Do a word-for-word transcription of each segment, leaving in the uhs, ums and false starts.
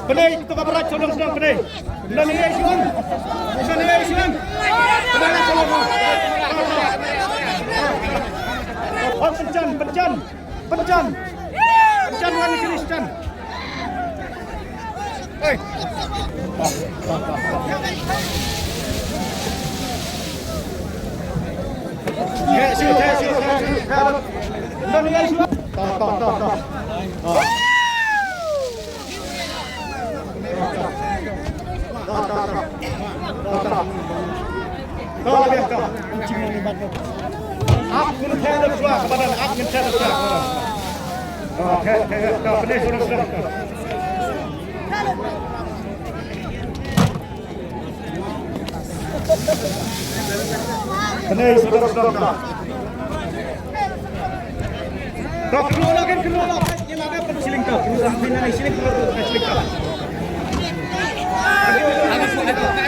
Pynei to ka barat sha long sdang pynei. Pynei sha long. Pynei sha long. Pynjan, pynjan. Pynjan. Pynjan wan kini pynjan. Hei. Pynei sodok sodok. Tok, kynroh noh, kynroh noh. Ngi la dep pynshilling tok. Kynroh noh, kynroh noh, shilling, kynroh noh, shilling tok. Hey.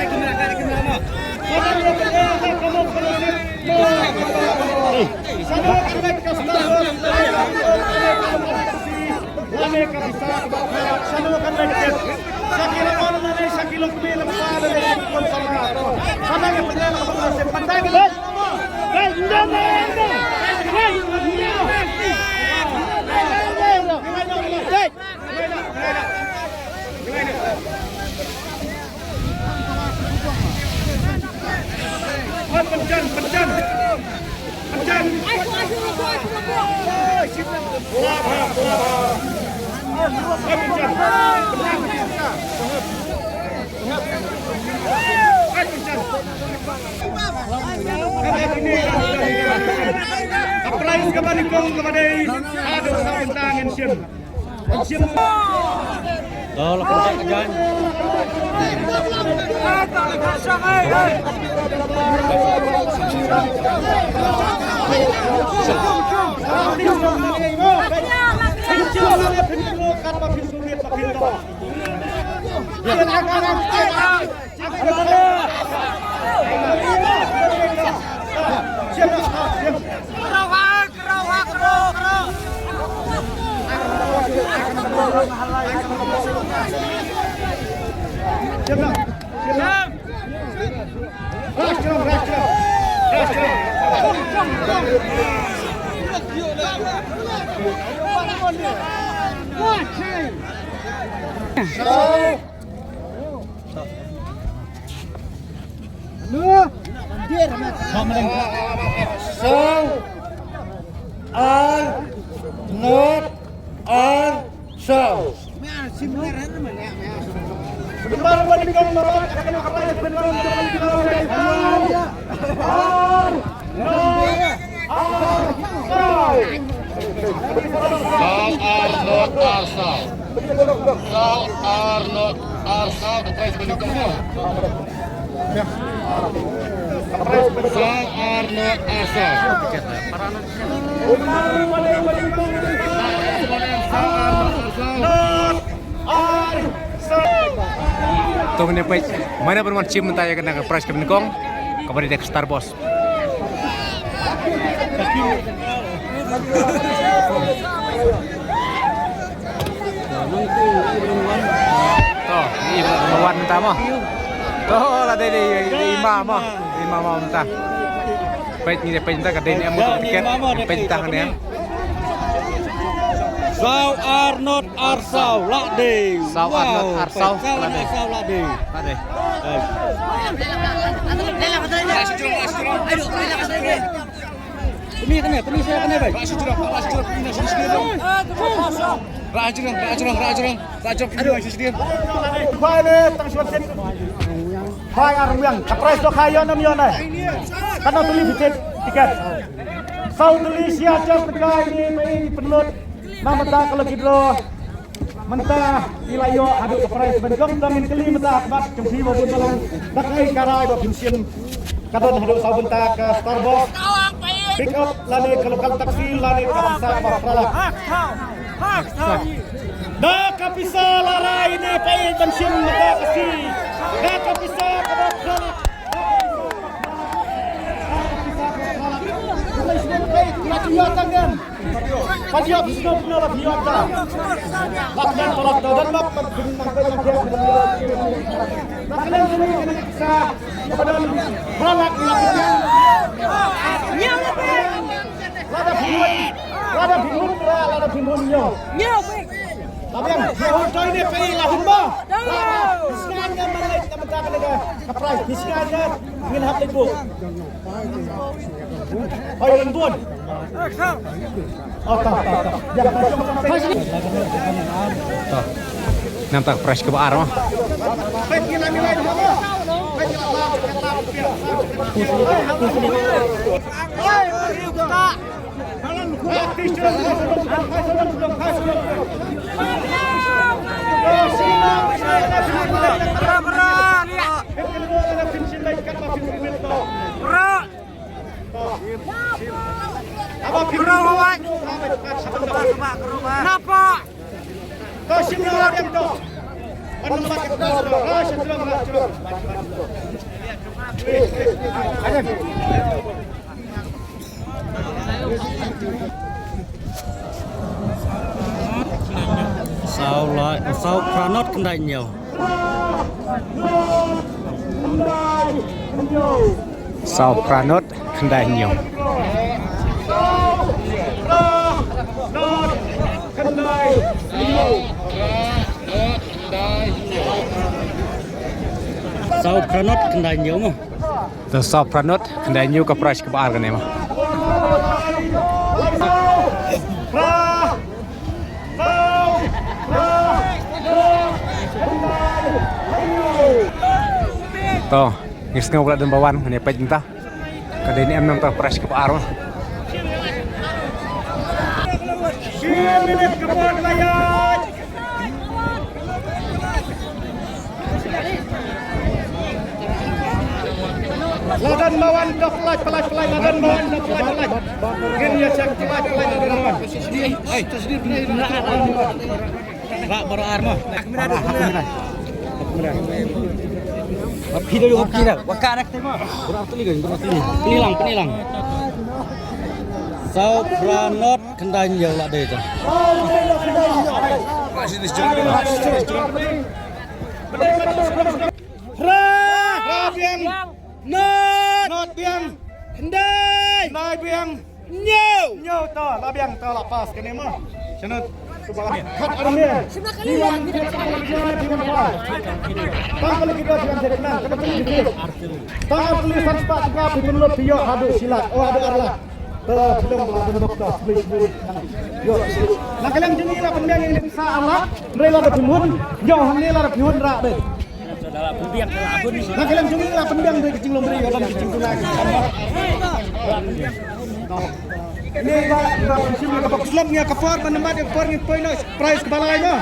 Lane ka pisa kaba khraw, shano kan leit tip. Sha ki rangbah lane sha ki longkmie longkpa lane sha ki khun samla. Shano ka pisa kaba khraw, sha pyntai ki leit. Pynjan, pynjan. Ka prize kaba nyngkong kaba dei haduh saw bynta ngin shim. Ngin shim. To, la ka jan. Saw ar not ar saw. Saw ar not ar saw. Saw ar not ar saw, ka prize ba nyngkong. Saw ar not ar saw. To ngin ïa peit mano ban wan shim mynta ïa kane ka prize kaba nyngkong kaba dei ka Star Boss. To, i ba wan mynta mo. To, la dei dei i ma mo. I ma mo mynta. Peit ngi dei peit mynta ka dei ne mo tiket. Peit mynta ne. Saw ar not ar saw la dei. Saw ar not ar saw la dei. Saw ar not ar saw la dei. La dei. Pynïa kane, pynïa sha kane bai. Rah jrong, rah jrong, rah jrong, rah jrong. Rah jrong kine bai sha sdien. Bai ne tang shwa set. Bai ar wiang. Ka prize to kha ïoh nam ïoh ne. Katno tylli tiket, tiket. Saw tylli shia jar tkai ne bai pynlut. Na mynta ka lucky draw. Mynta i la ïoh haduh ka prize ba nyngkong, tang ngin kylli mynta ha khmat jong phi ba bun balang. Da kaei ka rai ba phin shim. Ka don haduh saw bynta ka Star Boss. Pick up lane ka local taxi lane ka bangsa kaba phra lak. Da ka pisa la rai ne phi ban shim mynta ka sngi. Da ka pisa kaba phra lak. Labiang, la hun toi ne pei la hun ba. Hi sngain nga man leit na mynta ka leit ka prize. Hi sngain nga ngin hap leit buh. Hoi, leit buh. Oh, ta, ta, ta. Ya, ta, ta, ta. Ta. Namta ka prize kaba ar ma. Peit ngi la ngi leit ba. Peit ngi la la. Saw lai, saw phra not khyndai hynñiew. Saw phra not khyndai hynñiew. Saw phra not khyndai hynñiew mo. To saw phra not khyndai hynñiew ka prize kaba ar kane mo. To, ngi sngew ka la dang ba wan, ngan ïa peit mynta. Ka dei ne em namta ka prize kaba ar mo. Ladan mawan da pelaj, pelaj, pelaj, ladan mawan da pelaj, pelaj. Ngin ïa check pelaj, pelaj, ladan mawan. Rak baroh ar mo. Kamera, kamera. Kamera. Phi da yung kira. Wa ka nak tema. Penilang, penilang. Saw phra not khyndai hynñiew la dei ta. Phra, phra biang. Not. Not biang. Khyndai. Khyndai biang. Hynñiew. Hynñiew to, la biang to, la pass kane mo. Shanut. Khat armia. Tang kali kita biang sekna, kena tuli kita. Tang kali san spah tyngka phi pynlut phi ïoh haduh shi lak, oh haduh ar lak. Te film ba la don doktor, please, please. Ïoh. Na ka liang jong ngi la pynbiang ïa ngi sa ar lak, hynrei lada phi hun, ïoh hangne lada phi hun rah dei. Na ka liang jong ngi la pynbiang dei ka jinglong briew, ïa don ka jingduna ka jingkam. Ni ba, ba shim ïa ka box lem ïa ka por, ban mat ïa ka por ngi poi noh prize kaba lai noh.